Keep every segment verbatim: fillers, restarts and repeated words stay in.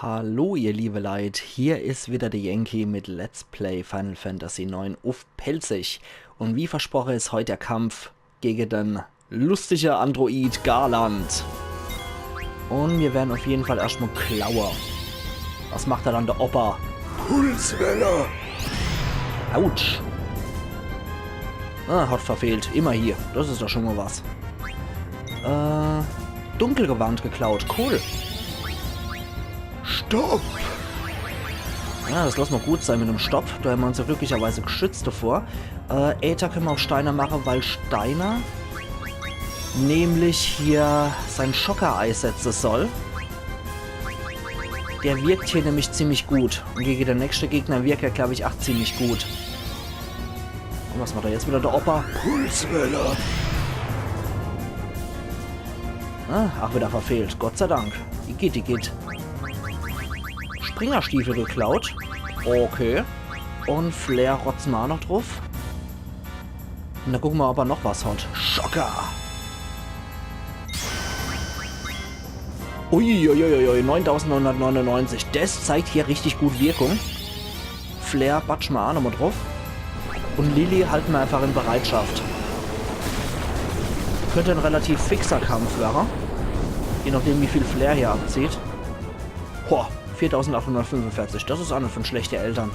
Hallo ihr liebe Leit, hier is wieder de Yankee mit Let's Play Final Fantasy neun uff Pälzisch. Un wie versproche is heut de Kampf gege den lustige Android Garland. Un mir werre uff jeden Fall erscht mol klaue. Was macht er dann, de Opa? Pulswelle! Autsch! Ah, hat verfehlt. Immerhin. Des is doch schun mol was. Äh, Dunkelgewand geklaut. Cool. Stopp! Ja, des losse mer gut sei mit dem Stopp. Do hämmer uns jo glücklicherweise geschützt devor. Äh, Äther kenne mer uff Steiner mache, weil Steiner nämlich hier sein Schocker eisetze soll. Der wirkt hier nämlich ziemlich gut. Un gege de nächschte Gegner wirkt er, glaab ich, ach ziemlich gut. Un was macht er jetzt wieder, de Opa? Pulswelle! Ah, ach, wieder verfehlt. Gott sei Dank. Igitt, igitt. Springerstiefel geklaut. Okay. Un Flare rotze mer ach noch druff. Un do gucke mer, ob er noch was hat. Schocker! Uiuiuiui, neuntausendneunhundertneunundneunzig. Des zeigt hier richtig gut Wirkung. Flare batsche mer ach nochmol druff. Un Lili halte mer einfach in Bereitschaft. Könnt en relativ fixer Kampf werre. Je nachdem, wie viel Flare hier abzieht. Boah, viertausendachthundertfünfundvierzig, des is ach net vun schlechte Eltern.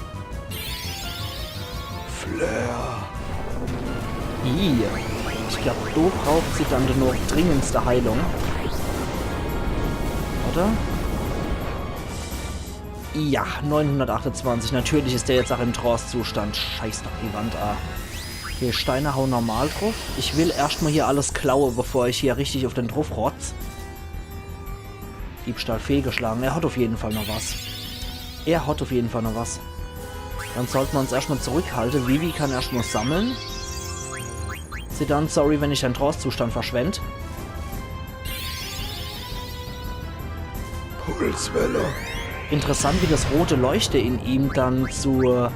Flare. Ih, ich glaab, do braucht se dann noch dringendste Heilung. Oder? Ja, neunhundertachtundzwanzig. Natürlich is der jetzt ach im Trance-Zustand. Scheiß doch die Wand a. Okay, Steiner haut normal druff. Ich will erscht mol hier alles klaue, bevor ich hier richtig uff den druff rotz. Diebstahl fehlgeschlagen. Er hat uff jeden Fall noch was. Er hat uff jeden Fall noch was. Dann sollte mer uns erscht mol zurückhalte. Vivi kann erscht mol sammle. Zidane, sorry, wenn ich dein Trance-Zustand verschwend. Pulswelle. Interessant, wie des rote Leuchte in ihm dann zu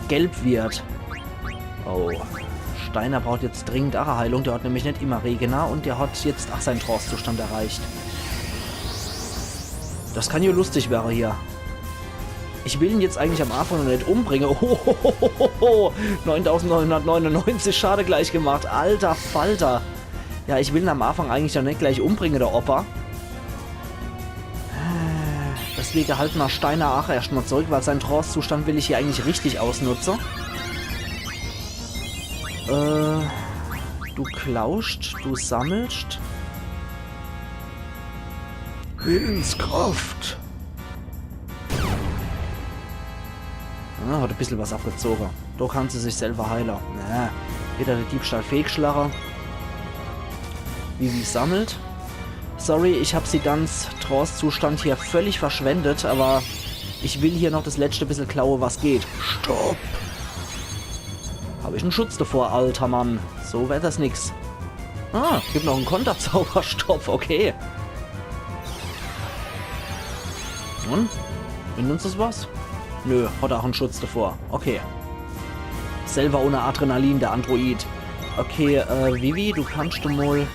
gelb wird. Oh. Steiner braucht jetzt dringend ach e Heilung. Der hat nämlich net immer Regena un der hat jetzt ach sein Trance-Zustand erreicht. Des kann jo lustig werre hier. Ich will en jetzt eigentlich am Anfang noch net umbringe. Hohohoho. Neuntausendneunhundertneunundneunzig Schade gleich gemacht. Alter Falter. Ja, ich will en am Anfang eigentlich noch net gleich umbringe, de Opa. Deswege halte mer Steiner ach erscht mol zurück, weil sein Trance-Zustand will ich hier eigentlich richtig ausnutze. Äh, du klauscht, du sammelst. Willenskraft. Ah, hat e bissel was abgezoge. Do kann se sich selwer heile. Na, wieder de Diebstahl fehlgeschlage. Vivi sammelt. Sorry, ich hab Zidanes Trance-Zustand hier völlig verschwendet, awwer ich will hier noch des letschte bissel klaue, was geht. Stopp! Hab ich en Schutz devor, alter Mann. So werd des nix. Ah, gibt noch en Konterzauber. Stopp, okay. Un? Bringt uns des was? Nö, hat ach en Schutz devor. Okay. Selwer ohne Adrenalin, de Android. Okay, äh, Vivi, du kannscht mol,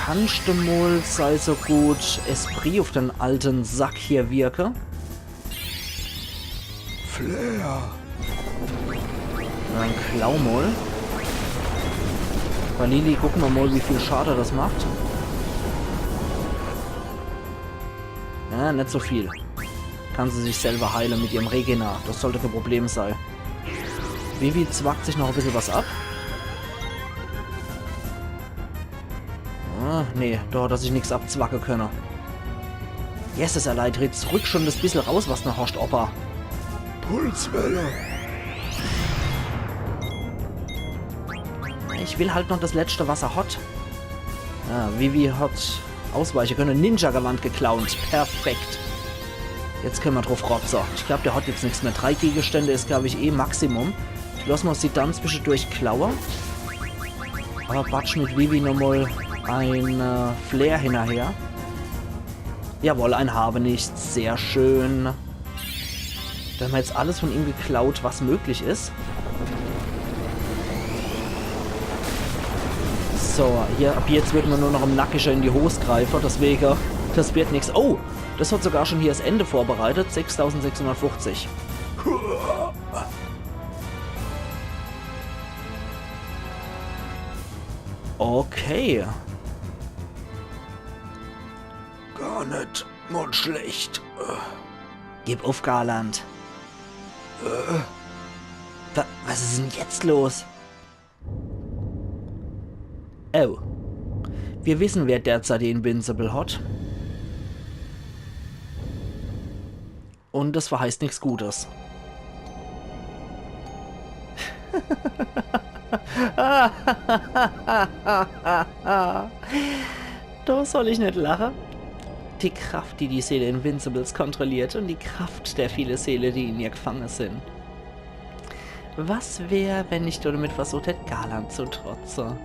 kannscht mol, sei so gut, Esprit uff den alten Sack hier wirke. Flare. Dann klau mol. Bei Lili gucke mer mol, wie viel Schade des macht. Ja, net so viel. Kann se sich selwer heile mit ihrem Regena. Des sollt kä Problem sei. Vivi zwackt sich noch e bissel was ab. Ah, nee, do hat er sich nix abzwacke könne. Jesses, Aleitri, rück schun des bissel raus, was de noch hoscht, Opa. Pulswelle. Ich will halt noch des letschte, was er hat. Ah, Vivi hat ausweiche könne. Ninja-Gewand geklaut. Perfekt. Jetzt könne mer druff rotze. Ich glaab, der hat jetzt nix mehr. Drei Gegenstände is, glaab ich, eh Maximum. Ich loss mol Zidane zwischedurch klaue. Awwer batsch mit Vivi nochmol en, äh, Flare hinnerher. Jawohl, en Habenichts. Sehr schön. Do hämmer jetzt alles vun ihm geklaut, was möglich is. So, hier, ab jetzt würd mer nur noch em Nackische in die Hos greife, deswege Das wird nix. Oh, das hat sogar schon hier das Ende vorbereitet. Sechstausendsechshundertfünfzig. Okay. Gar net mol schlecht. Gib uff, Garland. Wa-, was is denn jetzt los? Oh. Wir wissen, wer derzeit die Invincible hat. Und das verheißt nix Gutes. Do soll ich net lache. Die Kraft, die die Seele Invincibles kontrolliert und die Kraft der viele Seele, die in ihr gefange sin. Was wär, wenn ich damit versucht hätt, Garland zu trotze?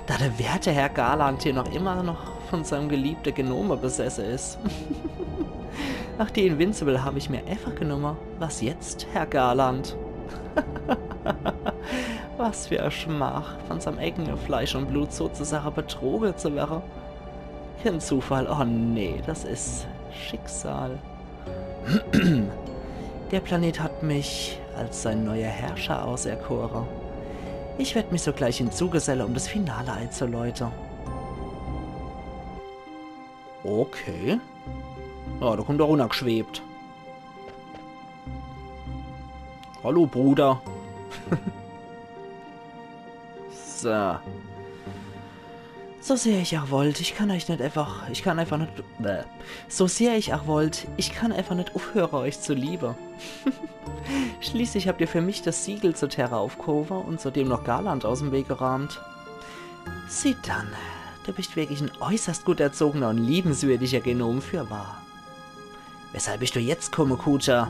Da der werte Herr Garland hier noch immer noch von seinem geliebte Genome besesse is. Ach, die Invincible hab ich mir einfach genomme. Was jetzt, Herr Garland? Was für e Schmach, von seinem eigene Fleisch und Blut sozusagen betroge zu werre. Kein Zufall, oh nee, das is Schicksal. Der Planet hat mich als sein neuer Herrscher auserkore. Ich werd mich sogleich hinzugeselle, um das Finale einzuläute. Okay. Ja, da kommt er runnergeschwebt. Hallo, Bruder. So. So sehr ich auch wollt, ich kann euch net einfach, ich kann einfach net, bäh. So sehr ich auch wollt, ich kann einfach net uffhöre, euch zu liebe. Schließlich habt ihr für mich das Siegel zu Terra aufgehowe und zudem noch Garland aus'm Weg geraamt. Zidane, du bist wirklich en äußerst gut erzogener und liebenswürdiger Genom, fürwahr. Weshalb bist du jetzt kumme, Kuja?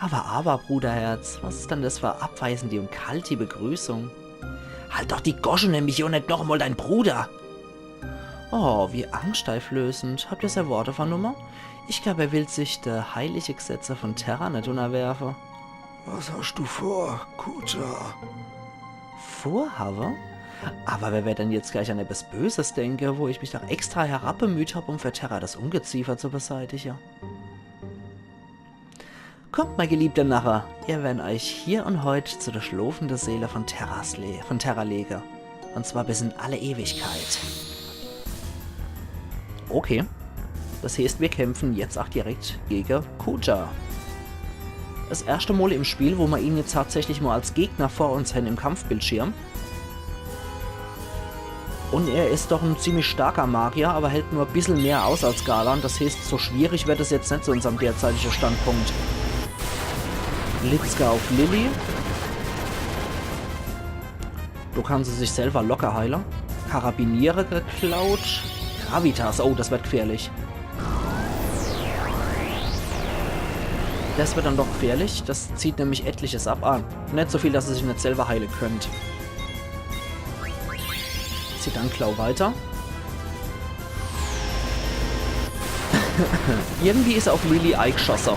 Aber, aber, Bruderherz, was is dann das für e abweisende und kalte Begrüßung? Halt doch die Gosch un nenn mich jo net noch emol dein Bruder! Oh, wie angsteinflößend. Habt ihr sei Worte vernumme? Ich glaub, er will sich de heilige Gesetze von Terra net unnerwerfe. Was hast du vor, Kuja? Vorhabe? Aber wer werd dann jetzt gleich an etwas Böses denke, wo ich mich doch extra herabbemüht hab, um für Terra das Ungeziefer zu beseitige? Kommt, mei geliebte Narre, ihr werren euch hier und heut zu der schlofende Seele von Terras le-, von Terra lege. Und zwar bis in alle Ewigkeit. Okay. Das heeßt, wir kämpfen jetzt auch direkt gege Kuja. Das erschte Mol im Spiel, wo mer ihn jetzt tatsächlich mol als Gegner vor uns hen im Kampfbildschirm. Und er is doch en ziemlich starker Magier, aber hält nur e bissel mehr aus als Garland. Das heeßt, so schwierig wird es jetzt net zu unserem derzeitigen Standpunkt. Blitzka auf Lili. Do kann se sich selber locker heile. Karabiniere geklaut. Gravitas, oh, das wird gefährlich. Das wird dann doch gefährlich. Das zieht nämlich etliches ab. Ah, net so viel, dass se sich net selber heile könnt. Zidane, klau weiter. Irgendwie is er auf Lili eigeschosse.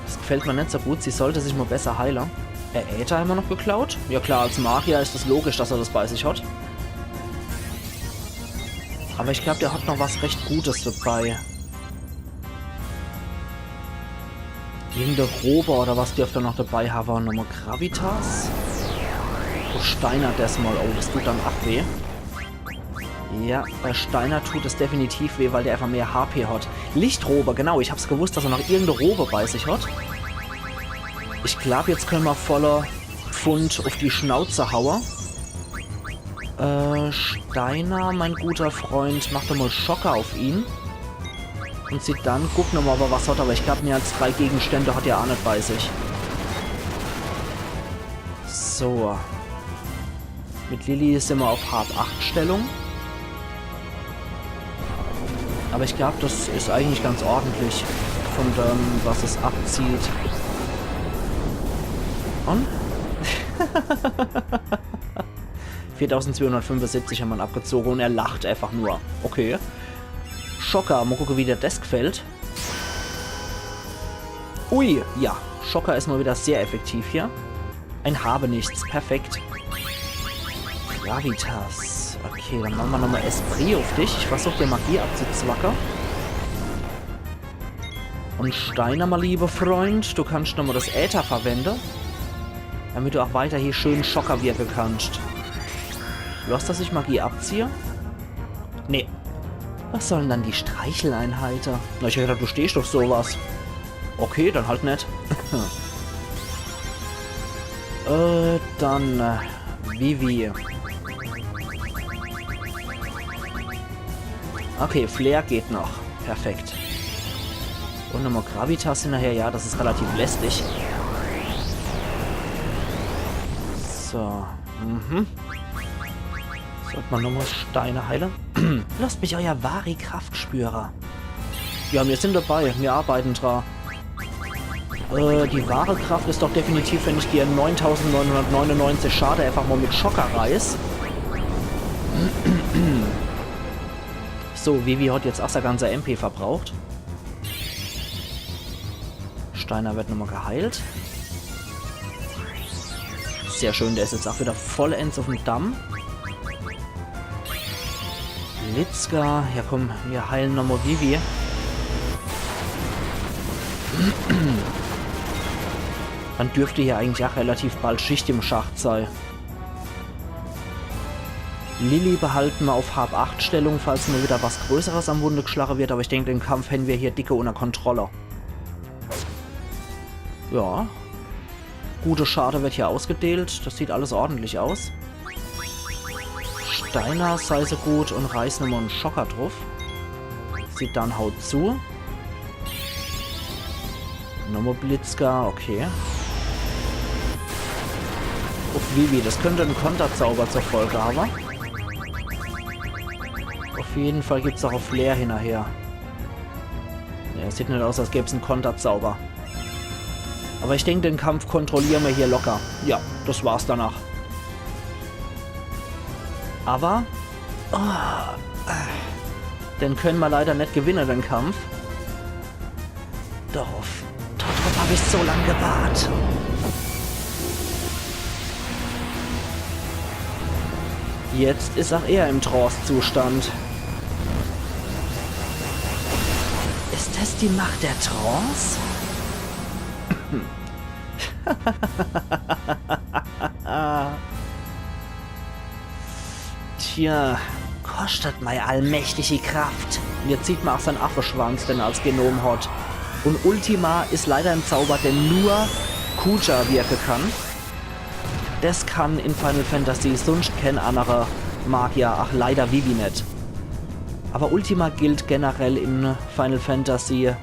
Das gefällt mir net so gut. Sie sollte sich mol besser heile. Äh, Äther hämmer noch geklaut? Ja klar, als Magier is es logisch, dass er das bei sich hat. Aber ich glaub, der hat noch was recht Gutes dabei. Irgende Robe oder was dürft er noch dabei hawe. Nochmol Gravitas. Versteinert das mol. Oh, das tut dann ach weh. Ja, bei Steiner tut es definitiv weh, weil der einfach mehr H P hat. Lichtrobe, genau. Ich hab's gewusst, dass er noch irgende Robe bei sich hat. Ich glaub, jetzt könne mer voller Pfund auf die Schnauze haue. Äh, Steiner, mein guter Freund, mach doch mol Schocker auf ihn. Und Zidane, gucke mer mol, ob er was hat, aber ich glaub, mehr als drei Gegenstände hat er ach net bei sich. So. Mit Lili simmer auf Hab-acht-Stellung. Aber ich glaub, das is eigentlich ganz ordentlich von dem, was es abzieht. Und? Viertausendzweihundertfünfundsiebzig hämmer abgezoge und er lacht einfach nur. Okay. Schocker, mol gucke, wie der das gefällt. Ui, ja. Schocker is mol wieder sehr effektiv hier. Ein Habenichts, perfekt. Gravitas. Okay, dann mache mer nochmal Esprit uff dich. Ich versuch, die Magie abzuzwacke. Und Steiner, mein lieber Freund, du kannst nochmal das Äther verwende, damit du auch weiterhin schön Schocker wirke kannst. Lass, dass ich Magie abziehe? Nee. Was sollen dann die Streicheleinheiten? Na, ich hab gedacht, du stehst uff sowas. Okay, dann halt net. Äh, dann, äh, Vivi. Okay, Flair geht noch. Perfekt. Und nochmal Gravitas hinterher. Ja, das ist relativ lästig. So. Mhm. Sollt mer nochmal Steiner heile. Lasst mich euer wahri Kraft spüre. Ja, mir sind dabei. Mir arbeiten dra. Äh, die wahre Kraft ist doch definitiv, wenn ich dir neuntausendneunhundertneunundneunzig Schade einfach mal mit Schocker reiß. So, Vivi hat jetzt auch sein ganzer M P verbraucht. Steiner wird nochmal geheilt. Sehr schön, der ist jetzt auch wieder vollends uff'm Damm. Blitzka, ja komm, mir heilen nochmal Vivi. Dann dürfte hier eigentlich auch relativ bald Schicht im Schacht sei. Lilly behalten mer uff Hab-acht-Stellung, falls mal wieder was Größeres am Wunde geschlache wird, aber ich denk, den Kampf hän mir hier dicke unner Kontrolle. Ja. Gute Schade wird hier ausgedeelt, das sieht alles ordentlich aus. Steiner, sei so gut und reiß nochmal en Schocker druff. Zidane haut zu. Nochmal Blitzka, okay. Uff Vivi, das könnte en Konterzauber zur Folge haben. Uff jeden Fall gibt's auch en Flair hinterher. Ja, es sieht net aus, als gäb's en Konterzauber. Aber ich denk, den Kampf kontrolliere mer hier locker. Ja, das war's danach. Aber, oh, äh, den können mer leider net gewinne, den Kampf. Doch, doch, doch hab ich so lang gewartet. Jetzt is auch er im Trance-Zustand. Ist das die Macht der Trance? Tja, kostet mei allmächtige Kraft. Und jetzt sieht mer auch sein Affeschwanz, den er als Genom hat. Und Ultima is leider en Zauber, den nur Kuja wirke kann. Das kann in Final Fantasy sunscht kein annerer Magier, ach leider Vivi net. Aber Ultima gilt generell in Final Fantasy,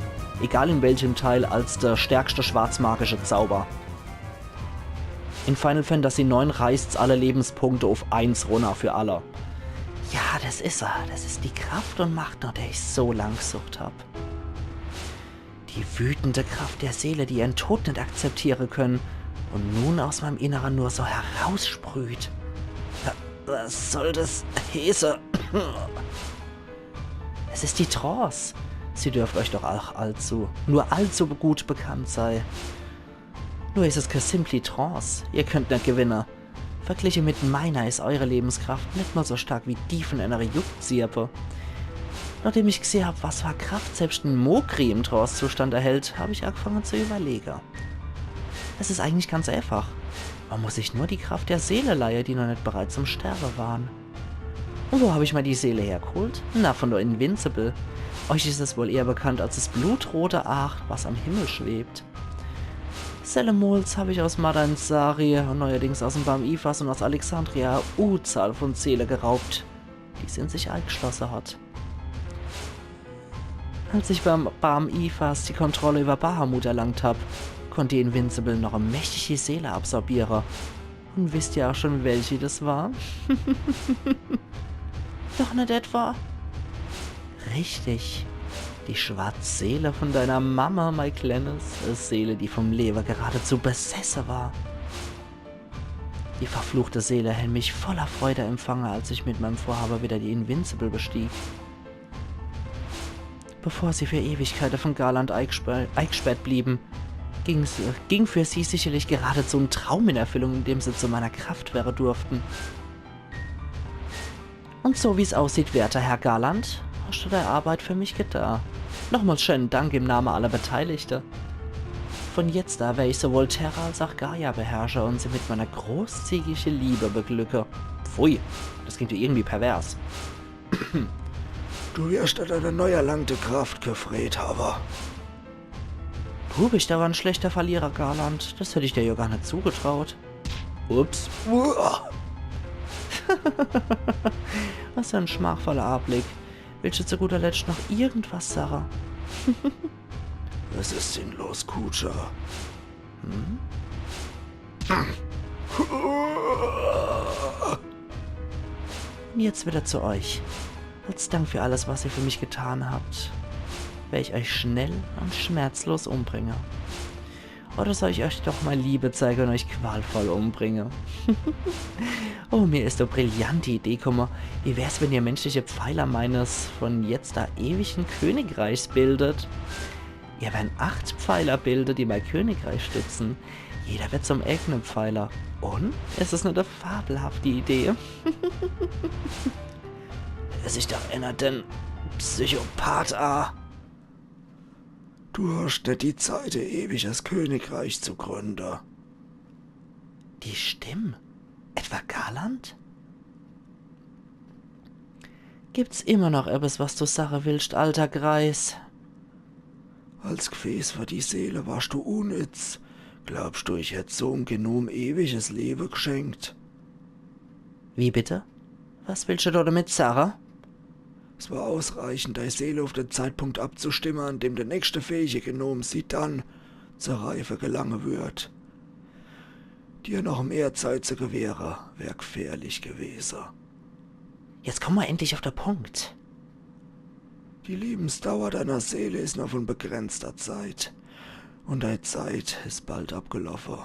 egal in welchem Teil, als der stärkste schwarzmagische Zauber. In Final Fantasy neun reißt's alle Lebenspunkte uff eins runner für alle. Ja, das is er. Das is die Kraft und Macht, nach der ich so lang gesucht hab. Die wütende Kraft der Seele, die ihren Tod net akzeptiere können und nun aus meinem Inneren nur so heraussprüht. Wa-, was soll das heiße? Es ist die Trance. Sie dürft euch doch auch allzu, nur allzu gut bekannt sei. Nur is es kä simpli Trance. Ihr könnt net gewinne. Vergliche mit meiner is eure Lebenskraft net mal so stark wie die von einer Juckzirpe. Nachdem ich gsehe hab, was für Kraft selbst en Mokri im Trance-Zustand erhält, hab ich angefange zu überlege. Es is eigentlich ganz einfach. Man muss sich nur die Kraft der Seele leihe, die noch net bereit zum Sterbe waren. Und wo hab ich mal die Seele hergeholt? Na, von der Invincible. Euch is es wohl eher bekannt als das blutrote Aach, was am Himmel schwebt. Sellemols hab ich aus Madain Sari und neuerdings aus dem Baam Ifas und aus Alexandria Unzahl von Seele geraubt, die sie in sich eingeschlosse hat. Als ich beim Baam Ifas die Kontrolle über Bahamut erlangt hab, konnt die Invincible noch e mächtige Seele absorbiere. Und wisst ihr auch schon, welche das war? Doch net etwa? Richtig. Die schwarze Seele von deiner Mama, mei Kleines. E Seele, die vom Lewe geradezu besesse war. Die verfluchte Seele hen mich voller Freude empfange, als ich mit meinem Vorhabe wieder die Invincible bestieg. Bevor sie für Ewigkeite von Garland eigsperr-, eigsperrt blieben, ging's, ging für sie sicherlich geradezu en Traum in Erfüllung, in dem sie zu meiner Kraft werre durften. Und so wie's aussieht, werter Herr Garland, hast du deine Arbeit für mich getan. Nochmals schönen Dank im Namen aller Beteiligten. Von jetzt an werde ich sowohl Terra als auch Gaia beherrschen und sie mit meiner großzügigen Liebe beglücken. Pfui, das klingt ja irgendwie pervers. Du wirst an deiner neu erlangten Kraft kä Freed haben. Du bist aber ein schlechter Verlierer, Garland. Das hätte ich dir ja gar nicht zugetraut. Ups. Uah. Was für ein schmachvoller Anblick. Willst du zu guter Letzt noch irgendwas sagen? Es ist sinnlos, Kuja. Hm? Und jetzt wieder zu euch. Als Dank für alles, was ihr für mich getan habt, werde ich euch schnell und schmerzlos umbringen. Oder soll ich euch doch meine Liebe zeigen und euch qualvoll umbringen? Oh, mir ist eine brillante Idee gekommen. Wie wär's, wenn ihr menschliche Pfeiler meines von jetzt an ewigen Königreichs bildet? Ihr werdet acht Pfeiler bilden, die mein Königreich stützen. Jeder wird zum eigenen Pfeiler. Und? Ist es nicht eine fabelhafte Idee? Hört sich doch einer den Psychopath an. Du hast nicht die Zeit, ein ewiges Königreich zu gründen. Die Stimme? Etwa Garland? Gibt's immer noch etwas, was du sagen willst, alter Greis? Als Gfäß für die Seele warst du unnütz. Glaubst du, ich hätt so em Gnom ewiges Leben geschenkt? Wie bitte? Was willst du da damit sagen? Es war ausreichend, deine Seele auf den Zeitpunkt abzustimmen, an dem der nächste fähige Gnom Zidane zur Reife gelangen wird. Dir noch mehr Zeit zu gewähren, wär gefährlich gewesen. Jetzt komm mal endlich auf den Punkt. Die Lebensdauer deiner Seele ist nur von begrenzter Zeit. Und deine Zeit ist bald abgelaufen.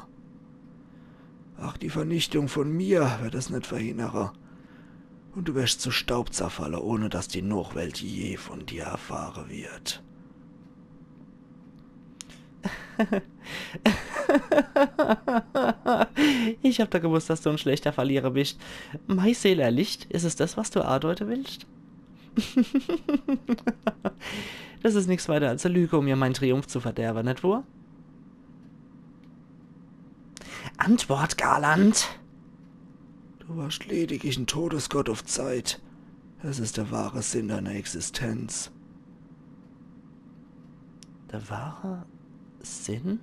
Auch die Vernichtung von mir wird es nicht verhindern. Und du wirst zu Staub zerfallen, ohne dass die Nachwelt je von dir erfahren wird. Ich hab doch gewusst, dass du ein schlechter Verlierer bist. Mei Seele erlischt, ist es das, was du andeuten willst? Das ist nix weiter als eine Lüge, um mir meinen Triumph zu verderben, nicht wahr? Antwort, Garland! Du warst lediglich ein Todesgott auf Zeit. Das ist der wahre Sinn deiner Existenz. Der wahre Sinn?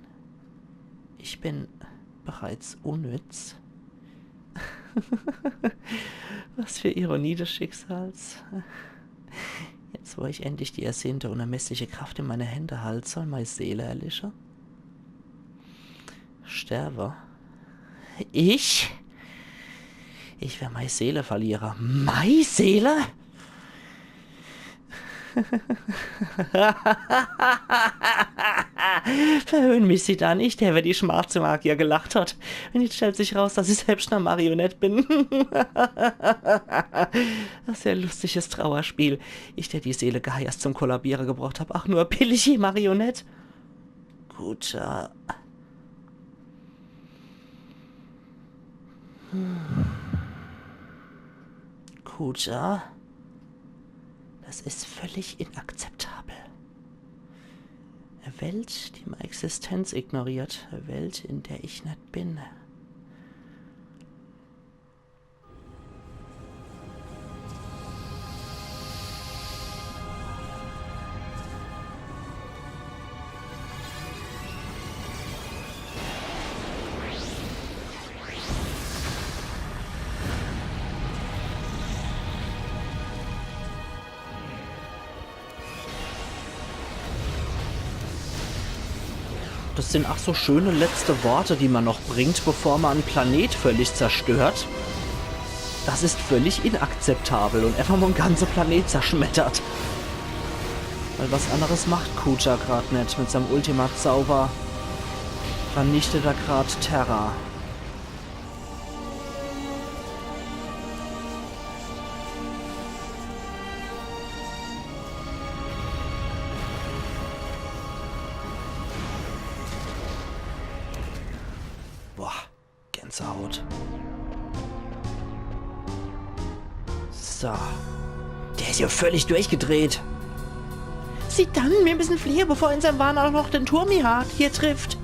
Ich bin bereits unnütz. Was für Ironie des Schicksals. Jetzt, wo ich endlich die ersehnte unermessliche Kraft in meine Hände halte, soll meine Seele erlischen? Sterbe? Ich? Ich wär meine Seele verliere. Meine Seele? Verhöhn mich, Zidane, ich, der über die Schwarzmagier gelacht hat. Und jetzt stellt sich raus, dass ich selbst eine Marionette bin. Was für ein lustiges Trauerspiel. Ich, der die Seele Gaias zum Kollabieren gebracht hab. Ach, nur billige Marionette. Kuja. Hm. Kuja. Das ist völlig inakzeptabel. Eine Welt, die meine Existenz ignoriert. Eine Welt, in der ich nicht bin. Das sind ach so schöne letzte Worte, die man noch bringt, bevor man einen Planet völlig zerstört. Das ist völlig inakzeptabel und einfach mal einen ganzen Planet zerschmettert. Weil was anderes macht Kuja grad nicht mit seinem Ultima-Zauber. Vernichtet er grad Terra. Boah, Gänsehaut. Das ist Da. Der is jo völlig durchgedreht. Zidane, mir müssen fliehe, bevor unser Wahn auch noch den Turm hier, hier trifft.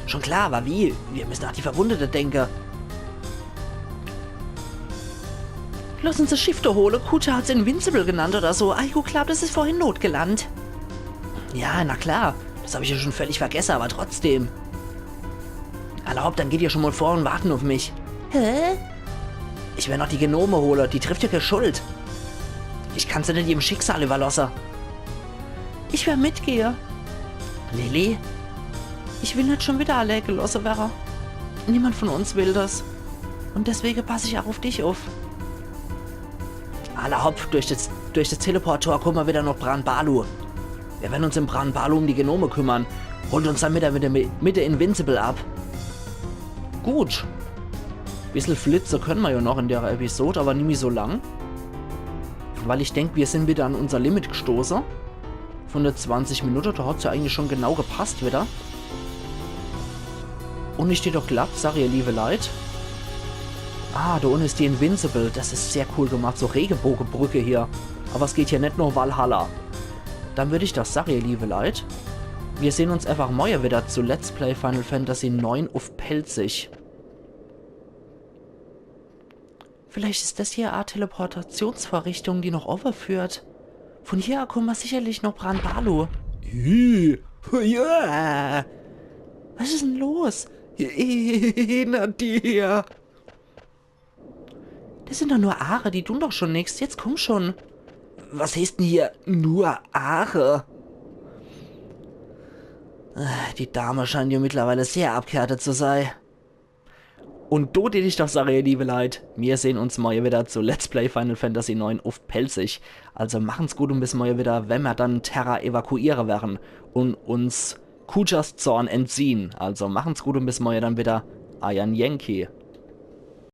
Schon klar, awwer wie? Mir müssen an die Verwundete denke. Lass uns das Schiff do hole. Kuja hat's Invincible genannt oder so. Ei, ich glaab, das is vorhin notgelandt. Ja, na klar. Das hab ich jo schon völlig vergesse, awwer trotzdem. Alla hopp, dann geht ihr schon mol vor un warten uff mich. Hä? Ich werd noch die Genome hole. Die trifft jo kee Schuld. Ich kann se net ihrem Schicksal iwwerlosse. Ich werd mitgehe. Lilly? Ich will net schon widder allee gelosse werre. Niemand von uns will das. Un deswege pass ich auch uff dich uff. Alla hopp, durch das, durch das Teleporttor kumme mer widder noch Bran Balu. Mir werren uns in Bran Balu um die Genome kümmern. Holt uns dann mit der, mit der, mit der Invincible ab. Gut. Bissel flitze könne mer jo noch in der Episode, awwer nimmi so lang. Weil ich denk, mir sin widder an unser Limit gestoße. Von de zwanzig Minute, do hat's jo eigentlich schon genau gepasst widder. Un ich steh doch glatt, sag ich, ihr liewe Leit. Ah, do unne is die Invincible. Das is sehr cool gemacht, so Regeboogebrücke hier. Awwer es geht hier net noch Valhalla. Dann würd ich doch sage, ihr liewe Leit, mir sehn uns einfach morje widder zu Let's Play Final Fantasy neun uff Pälzisch. Vielleicht is das hier e Teleportationsvorrichtung, die noch owwe führt. Von hier kumme mer sicherlich noch Bran Balu. Ih, ja. Was is denn los? Hinner dir. Das sin doch nur Aare, die dun doch schon nix. Jetzt kumm schon. Was heeßt denn hier nur Aare? Äh, die Dame scheint jo mittlerweile sehr abgehärtet zu sei. Un do dät ich doch sage, ihr liewe Leit, mir sehn uns morje widder zu Let's Play Final Fantasy neun uff Pälzisch. Also machen's gut un bis morje widder, wenn mer dann Terra evakuiere werren un uns Kujas Zorn entziehen. Also machen's gut un bis morje dann widder. Eier Yankee.